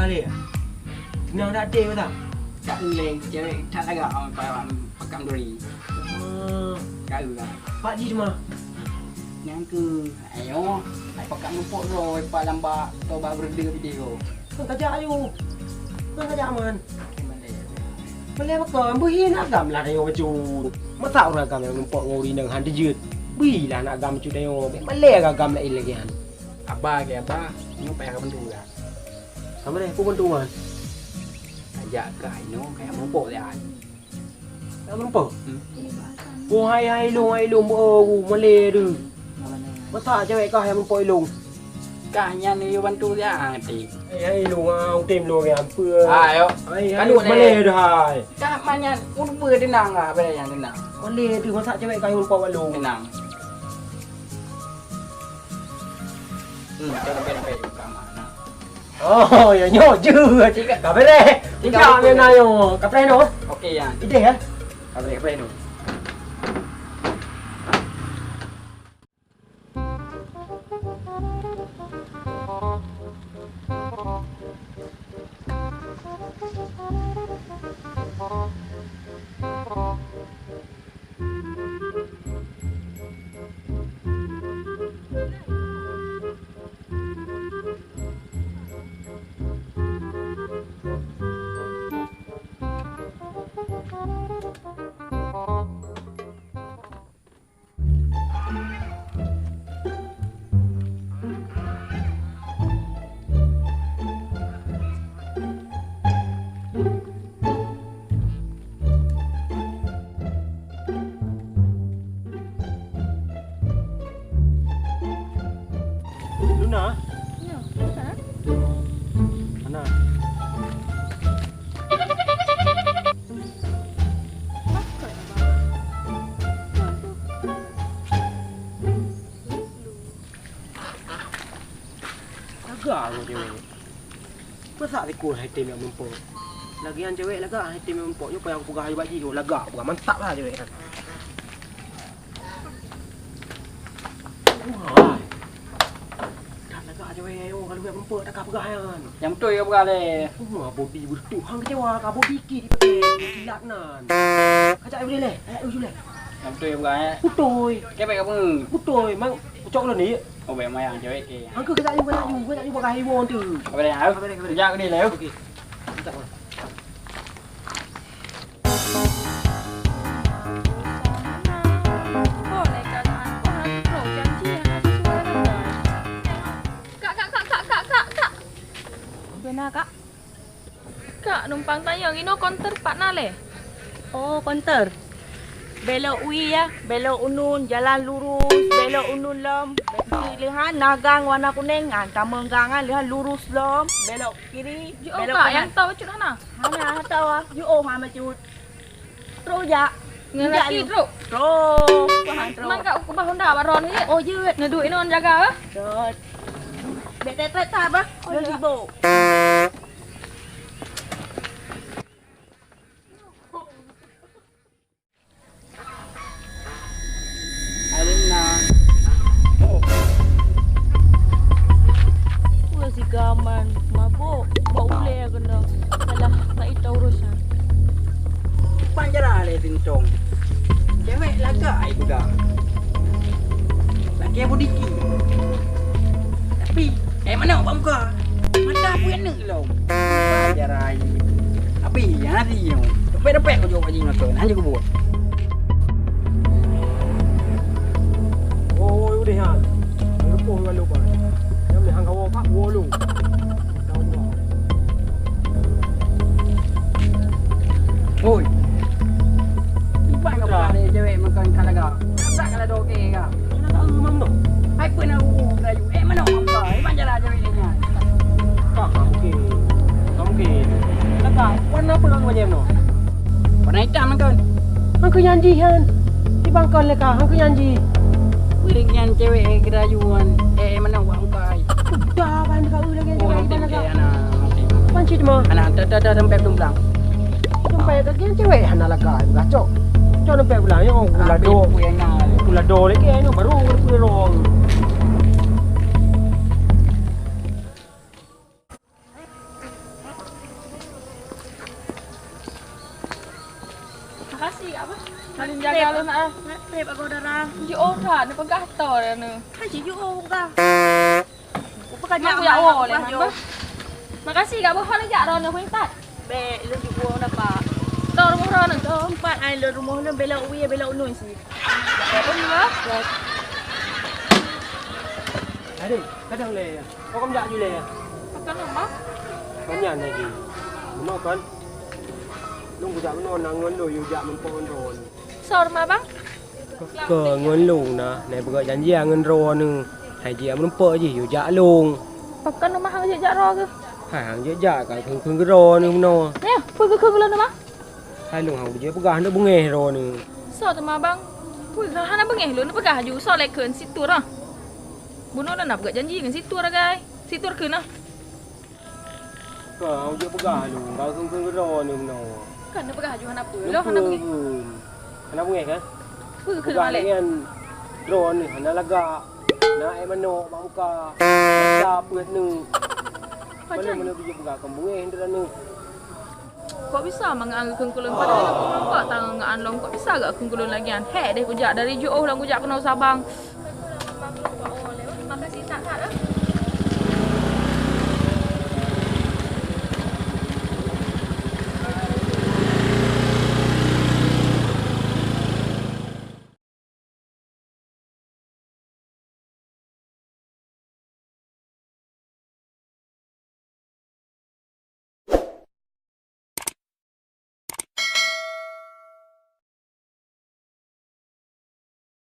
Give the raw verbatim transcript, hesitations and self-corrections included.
Lé. Teunang dak deh mata. Ka lé cewek that lagak, ah, pa-, pakam duri. Oh. Ka u lah. Pak jih cuma. Nyang keu, ayo, ai pakam lupok droe, ai pak lamba, toba beureude video. Kan tajak ayo. Kan tajak man. Malèe pakon, beuhi na agam lah tanyoe bacut. Masa ureueng agam nyang numpok ngon ureueng inong han teujeuet. Beuhi lah na agam bacut tanyoe. Malèe agam laén lagèe nyan. Aba lagèe aba, nyoe payah ka bantu dah. Sama deh, peue bantu man? Ajak kah inoe kaya meureumpok siat. Kaya meureumpok? Hmm. Oh, hai, hai lôn, hai lôn, beu, malèe deuh. Masa cewek kah nyang meureumpok ilôn? Kah nyan yue bantu siat, Ti. Hai, hai lôn, ah, utem lôn nyan, peue? Ah, ayo. Hai, hai, malèe deuh, hai. Kah man nyan, ureueng tenang lah, apa yang tenang? Malèe deuh, masa cewek kah nyang meureumpok ilôn? Tenang. Hmm, cok dompet-dompet ka mana? Oh, ya nyoe jeuet. Tiga. Ka beureh. Tiga. Tiga buku. Ka beureh nyoe. Ka preh nyoe. Oke, ya. Ideh, ya. Ka beureh, ka preh nyoe. Luna? Ya, Kak. Ana. Lagak ngon cewek. Masa sikul hai tem nyang meureumpok. Lagèe nyan cewek lagak hai tem nyang meureumpok. Nyoe payah kupeugah hai bak jih, nyoe lagak peugah mantap lah cewek nyan. Wah. That lagak cewek nyoe kalau jak meureumpok takah peugah nyan. Nyang beutôi ka peugah lé. Wah, bodi beureutuh hang kecewa ka bodi kit dipakai kilat nan. Kajak ulèe lé, eh, ulèe lé. Nyang beutôi ka peugah, eh. Beutôi. Kepek ka peue? Beutôi, mang ucok lôn ni. Oh, bèk mayang cewek ke. Angku keuh, keuh, keuh, keuh, keuh, keuh, keuh, keuh. Apa dia? Apa dia, apa dia? Kejap ni lah, yuk. Okey. Minta maaf. Kak, kak, kak, kak, kak, kak. Beuna, Kak? Kak, numpang tanyong, inoe konter pat na lé? Oh, konter. Belok wie ya, belok uneun, jalan lurus, belok uneun lom. Di leuhan na gang warna kuneng, ha, tamong gang, ha, leuhan lurus lom, belok kiri, belok kanan. Jiôh, Kak, nyang tao bacut hana? Hana, hana tao, ah. Jiôh, ha, bacut. Trôk jak. Ngon laki trôk? Trôk. Wah, trôk. Man, Kak, keubah honda bak droeneuh jeuet? Oh, jeuet. Neuduek inoe jaga, eh? Jeuet. Bèk trép-trép that, bah. Oh, ya. Lôn sibuk. Alina. Oh. Ulah si Gaman mabök, bak ulèe keunoe. Alah, tak ita urusan. Panjara lé sintong. Cewek lagak ai budak. Lagèe bodi ki. Tapi, eh, manok bak muka. Mata pun aneuk lom. Panjara ai. Tapi, hana si nyoe. Dompet-dompet kujok bak jih nonton. Hana kubuet. Oh, udeh nyan. Hana poh ngon lôn, Bang. Nyang meuhang kawoe pak, woe lôn. Hoi. Iban ka buka lé cewek makan ka laga. Asak ka laga oke ka. Mana tahu memang tu. Hai pun aku rayu. Eh, mana mampa? Iban jalan cewek ni nyan. Kak, kamu ke? Kamu ke? Kak, warna apa kamu macam tu? Warna hitam kan? Hangkeu nyan jih nyan. Di bangkon lé ka, hangkeu nyan jih. Weh, nyan cewek, eh, geurayuan. Eh, mana awak muka ai? Dah, ban ka lagèe cewek iban lagak. Anak. Ban cit mah. Anak, dah, dah, dah, sampai belum pulang. Sampai lagèe cewek hana lagak, gacok. Cok sampai pulang, yo, pula do. Pula do lagi, yo, baru pula rong. Jaga lôn, ah. Trép aku dara. Jiôh that, neupeugah tô dah neu. Hai, jiôh dah. Upah kajak. Mak, jak woe lé, Mak. Makasih gak bohong jak droeneuh, Bang Tat. Bèk, lôn jiôh dah, Pak. Tô rumoh droeneuh. Tô empat ai lôn rumoh lôn, belok wie, belok uneun sit. Adik, kadang lé ya. Kau kam jak ju lé ya. Akan apa? Kau nyan lagi. Benar kan? Lôn kujak beunong nang ngon lôn, yue jak meuphôn droeneuh. Sor ma, Bang. Keu ngon lôn na, nai peugah janji ngon droeneuh. Hai jih meureumpok jih, yue jak lôn. Pakon teuma hang jeuet jak droe keuh? Hai hang jeuet jak, ka kheun-kheun keu droeneuh meunoe. Nyoe, peue geukheun keu lôn teuma? Hai lôn hang jeuet peugah, hana beungéh droeneuh. Soe teuma, Bang? Peue hana beungéh lôn, peugah ju, soe lé kheun, sit tur ah. Bunoe lôn na peugah janji ngon sit tur, agai. Sit tur kheun ah. Ka, hang jeuet peugah lôn, ka kheun-kheun keu droeneuh meunoe. Kan neupeugah ju hana peue, lôn hana beungéh. Kheun. Hana beungéh kan? Peue kheun malèe? Peugah lagèe nyan, droeneuh hana lagak. Na ék manok bak muka. Ka peuet neuh. Pajan? Mana-mana bijèh peugah ka beungéh droeneuh. Kok bisa mangat geukheun keu lôn padahai lôn nampak tangan ngon lôn, kok bisa geukheun keu lôn lagèe nyan? Hék deh kujak dari jiôh lôn kujak keunoe Sabang.